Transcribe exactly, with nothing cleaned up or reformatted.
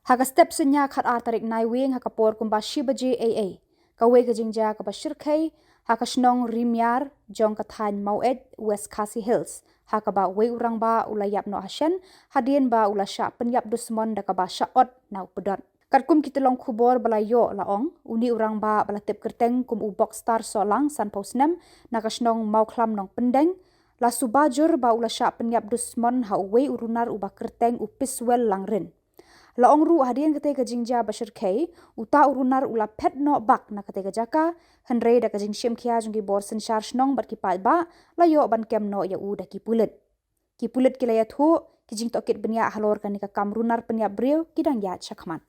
Ha ka step synñia khatar tarik Naiwieng ha ka por kumba shi baje eiei, kawei ka jingjia kaba shyrkhei ha ka shnong Rimiar jong ka thaiñ Maweit, West Khasi Hills, ha kaba uwei u rangbah u la ïap noh hashen hadien ba u la shah pynïap dusmon da kaba shah ot na u pdot. Katkum ki tyllong khubor ba la ïoh la ong, une u rangbah ba la tip kyrteng kum u Bokstar Sohlang, sanphew snem, na ka shnong Mawkhlam Nongpyndeng, la suba jur ba u la shah pynïap dusmon ha uwei u runar uba kyrteng u Piswell Langrin. La ong ruh hadien katei ka jingjia ba shyrkhei, uta u runar u la phet noh bak na katei ka jaka, hynrei da ka jingshim khia jong ki bor synshar shnong bad ki paidbah, la ïoh ban kem noh ïa u da ki pulit. Ki pulit ki la ïathuh, ki jingtohkit bniah halor kane ka kam runar pynïap briew ki dang ïaid shakhmat.